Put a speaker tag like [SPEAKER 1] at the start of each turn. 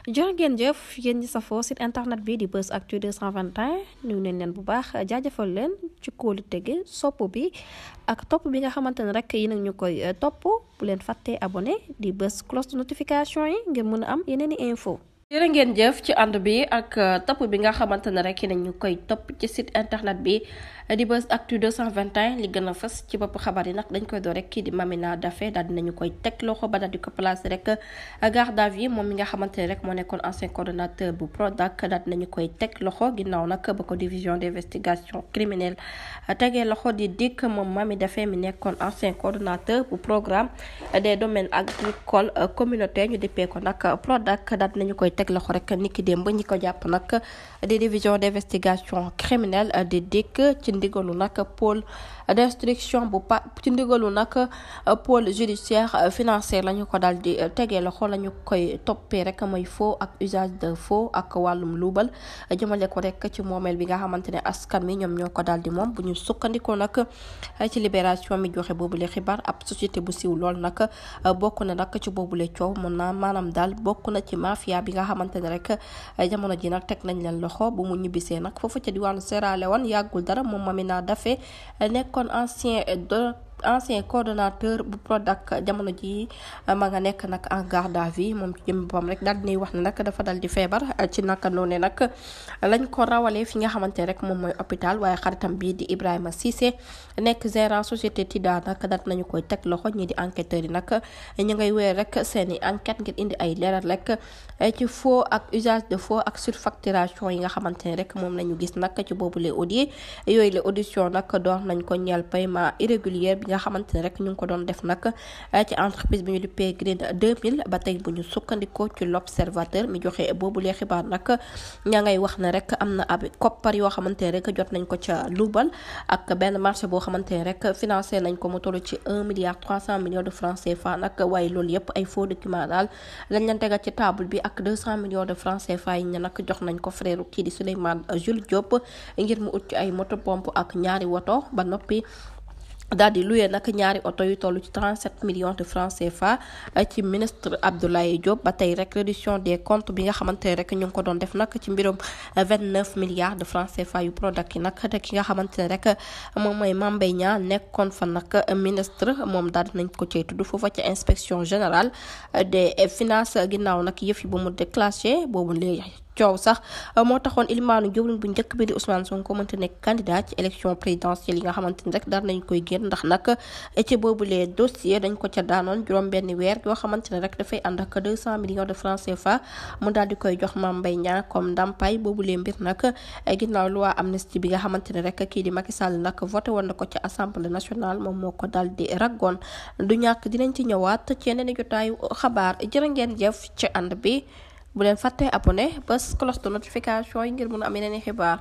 [SPEAKER 1] jërë ngeen jëf yéen ñi safoo site internet bi di Buzz Actu 221 ñu neen leen bu baax jaajëfal leen ci kóolu tege sopp bi ak topp bi nga xamante ne rek yi nag ñu koy topp bu leen fàttee abonné di bës cloche de notification yi ngir mën a am yeneen i info jërë ngeen jëf ci ànd bi ak topp bi nga xamante ne rek nañ ñu koy topp ci site internet bi di Buzz Actu 221 li gën a fës ci bopp xabar yi nag dañ koy door rek kii di Mamina Daffé daal dinañu koy teg loxo ba daal di ko placé rek garde à vue moom mi nga xamante ne rek moo nekkoon ancien coordonnateur bu Prodac daal dinañu koy teg loxo ginnaaw nag ba ko division d'investigation criminelle tegee loxo di dikk moom Mami Daffé mi nekkoon ancien coordonnateur bu programme des domaines agricoles communautaires ñu dippee ko nag Prodac daal dinañu koy teg loxo rek niki démb ñi ko jàpp nag di division d'investigation criminelle di dikk ci ndigalu nag pôle d'instruction bu ci ndigalu nag pôle judiciaire financier la ñu ko daal di tegee loxo la ñu koy toppee rek mooy faux ak usage de faux ak wàllum luubal jëmale ko rek ci moomeel bi nga xamante ne askan wi ñoom ñoo ko daal di moom bu ñu sukkandikoo nag ci libération mi joxe boobule xibaar ab société bu siiw lool nag bokk na nag ci boobule coow mën naa maanaam daal bokk na ci mafia bi nga xamante ne rek jamono ji nag teg nañ leen loxo bu mu ñibbisee nag foofu ca diwaanu Sierra Leone yàggul dara moom Mamina Daffé nekkoon ancien coordonnateur bu Prodac jamono ji ma nga nekk nag en garde à vue moom ci jëm boppam rek daal dinay wax ne nag dafa dal di feebar ci naka noonu nag lañ ko rawalee fi nga xamante ne rek moom mooy hôpital waaye xaritam bii di Ibrahima Cissé nekk gérant société Tida nag daal nañu koy teg loxo ñii di enquêteurs yi nag ñu ngay wéer rek seeni enquête ngir indi ay leeral rek ci faux ak usage de faux ak surfacturation yi nga xamante ne rek moom lañu gis nag ci boobu les audios yooyu les auditions nag door nañ ko ñeel paiement irrégulier bi nga xamante ne rek ñu ngi ko doon def nag ci entreprise bi ñu dippee Green 2000 ba tey bu ñu sukkandikoo ci l'observateur mi joxe boobu lee xibaar nag ña ngay wax ne rek am na ab koppar yoo xamante ne rek jot nañ ko ca luubal ak benn marché boo xamante ne rek financé nañ ko mu toll ci 1,3 milliard de francs CFA nag waaye loolu yëpp ay faux document daal lañ leen tegal ci table bi ak 200 millions de francs CFA yi nag jox nañ ko frère kii di Souleymane Jules Diop ngir mu ut ci ay moto pompe ak ñaari woto ba noppi daal di luye nag ñaari oto yu toll ci 37 millions de francs CFA ci ministre Abdoulaye Diop ba tey rek réduction des comptes bi nga xamante ne rek ñu ngi ko doon def nag ci mbirum 29 milliards de francs CFA yu Prodac yi nag te ki nga xamante ne rek moom mooy Mame Mbaye Niang nekkoon fa nag ministre moom daal di nañ ko cay tudd foofa ci inspection générale des finances ginnaaw nag yëf yi ba mu déclenché boobu léegi coow sax moo taxoon ilimaanu jëwriñ bu njëkk bi di Ousmane Sonko mënta nekk candidat ci élection présidentielle yi nga xamante ni rek daal nañ koy génn ndax nag ci boobulee dossier dañ ko ca daanoon juróom benn weer yoo xamante ne rek dafay ànd ak 200 millions de francs CFA mu daal di koy jox Mame Mbaye Niang comme ndàmpaay boobulee mbir nag ginnaaw loi amnistie bi nga xamante ne rek kii di Macky Sall nag voté woon na ko ci assemblée nationale moom moo ko daal di raggoon du ñàkk dinañ ci ñëwaat ci yeneen jotaayu xabaar jërë ngeen jëf ci ànd bi bu leen fàttee abonné bës cloche de notification yi ngir mun a am yeneen i xibaar